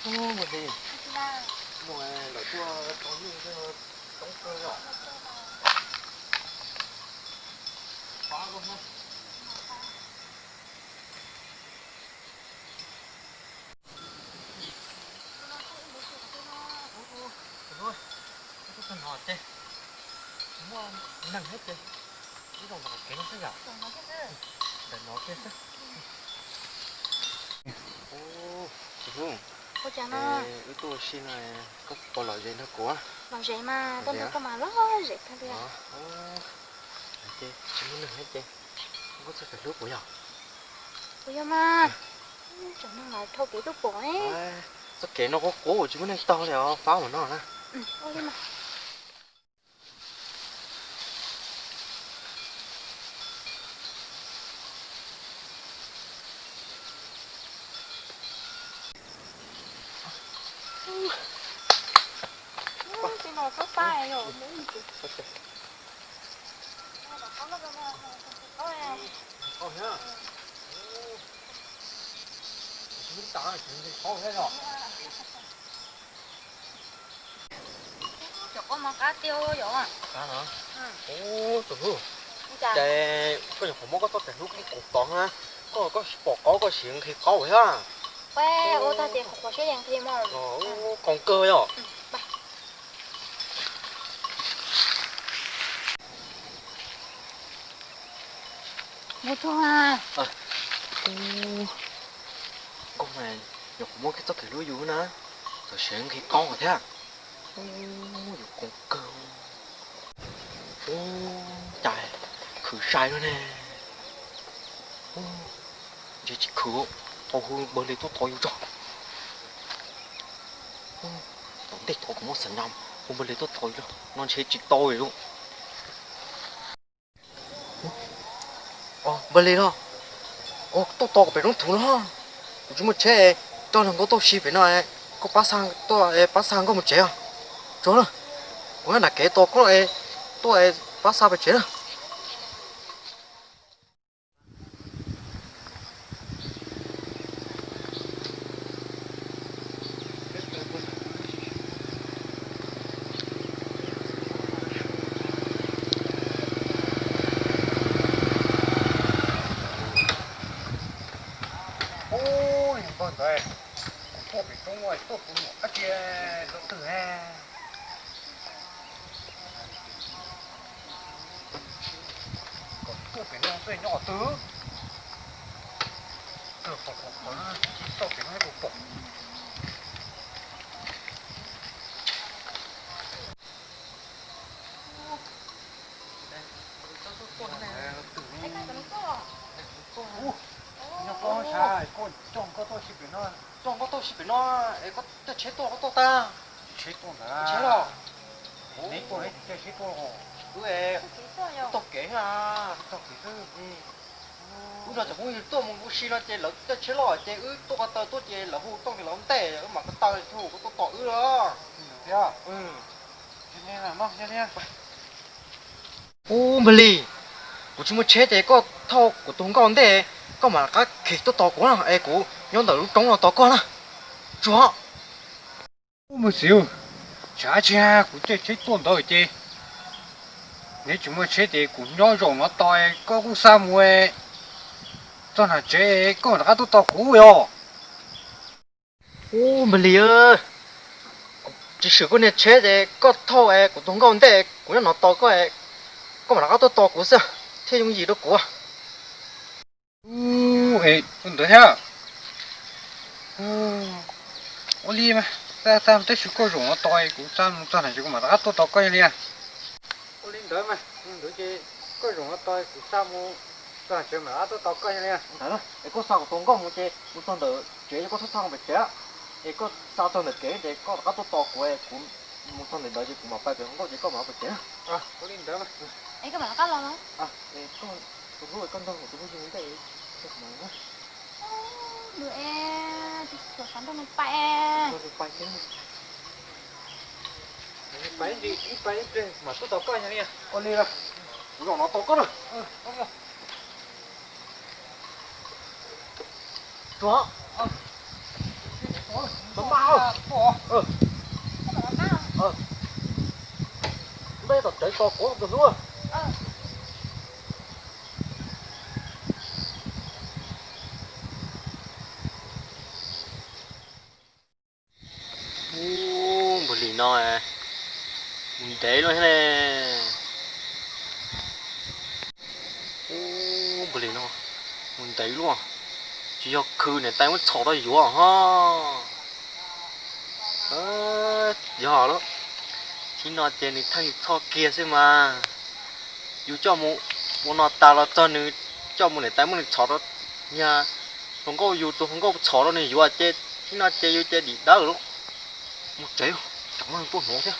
Ua li, no lawv tuaj tau nyuj coob kawg os. Tus hlub, koj tuaj txog no ces muaj neeg thiab ces wb los mus qhov kev no xwb yom. Ntawm no kiag xwb. Tus hlub, wb tuaj ua si no, koj puas lom zem nrog kuv? Lom zem mas, tuaj nrog koj mas lom zem kawg li. Ces tsis muaj neeg thiab ces koj txoj kev hlub puas yog? Puas yog mas, tseem neeg los dhau kev tuaj pom ne. Txoj kev no qub qub tsis muaj neeg taug li os, fab mus no na. Ua li mas. Cov qub mov qab tiag yom. Ub, tus hlub, cas koj nyuam qhuav muab koj txoj kev hlub qub qub tod na, koj, koj pom qaub koj sim nqhis qaub thiab. Peb ua tag ces qhuav qhuav siab yeej nqhis mog. Ub, qoos kawg yom. Mus txog. Koj mas nyuam qhuav muab koj txoj kev hlub yus na, txawm sim nqhis qaub thiab. Ub, yus qoos kawg. Ub, cas khwv sai no ne. Ub, ntshe tsis khwv, hu npawg Lis tuaj tos yus tso. Tom ntej tod kuv muab xeem na, hu npawg Lis tuaj tos yus tso, no ntshe tsis tau li lauj. Npawg Lis los, tuaj tos kuv pem roob thuv no, kuv tsis muaj tsheb, coj nrog nkauj tuaj si pem no, koj pab xa, pab xa nkauj mus tsev os. Tso na, kuv nyob nram kev tos koj, tuaj pab xa pem tsev na. Ub, npawg ntawd, kuv tuaj pem roob tuaj kuv nyuam qab tsis hlub twg. Kom tuaj pem no xwb nyob twg? Twg pom pom tau pem no kuv pom. Nyob koj, koj coj nkauj tuaj si pem no, coj nkauj tuaj si pem no, es koj caij tsheb tuaj koj tuaj tag. Tsheb tuaj ntawd. Tsheb los? Neb tuaj, neb caij tsheb tuaj. Wb, wb taug kev xwb. Taug kev xwb. Wb no tseem phooj ywg tuaj mus ua si no ces lawv caij tsheb los ces wb tuaj ko taw tuaj ces lawv hu tooj ces lawv ntej wb mam ko taw hu koj tuaj tos wb los. Thiab. Ub, npawg Lis, kuv tsis muaj tsheb ces koj thauj kuv tus nkauj ntej, koj mam rov qab khiav tuaj tos kuv na, es kuv nyob ntawm lub roob no tos koj na. Tsuag. Ub, npawg Xiv, tsam tsis kuv caij tsheb tuaj ntawd ces neb tsis muaj tsheb ces kuv nyob zaum no tos, koj kuj xa mus txog nram tsev koj mam rov qab tuaj tos kuv yom. Ub, npawg Lis, tsis swm koj niag tsheb ces koj thauj kuv tus nkauj ntej, kuv nyob no tos koj, koj mam rov qab tuaj tos kuv xwb thiaj yooj yim rau kuv. Ub, ua ntawd thiab. Ua li mas, tag tag tab sis koj zaum no tos kuv xa mus txog nram tsev kuv mam rov qab tuaj tos koj yog li. Ua li ntawd mas, ua li ntawd ces koj zaum no tos kuv xa mus txog nram tsev mam rov qab tuaj tos koj yog li. Ntawd es koj xa kuv tus nkauj mus ces mus txog ntawm tsev es koj txhob xa mus pem tsev, es koj xa txog ntawm kev ces koj rov qab tuaj tos kuv, kuv mus txog ntawm ntawd ces kuv mam pais pem hauv nkauj ces koj mam pem tsev na. Ua li ntawd mas. Es koj mam rov qab los los. Tus hlub, koj nrog kuv tus phooj ywg ntej, koj mam los. Nws es, tsis tshua xav nrog nws pais. Nrog nws pais thiab. Pais ib pliag, ib pais ib pliag mam tuaj tos koj yog li. Ua li, kuv zaum no tos koj na. Tsuag, Npaj tom tsev tos kuv tus hlub. Ub, npawg Lis no mus ntev lawm thiab ne. Ub, npawg Lis no mus ntev luaj, tsis yog khw niam tais muab txhom rau yuav ho. Yog lawm, thaum no ces nws thaij txhoj kiag xwb mas. Yus coj mus ua no tas los txog nws coj mus niam tais muab nws txhom rau, yog hluas nkauj yus tus hluas nkauj txhom rau nws yuav ces thaum no ces yus ces dim dawb lawm. Mus tsev, tsam muaj tuaj hnov thiab.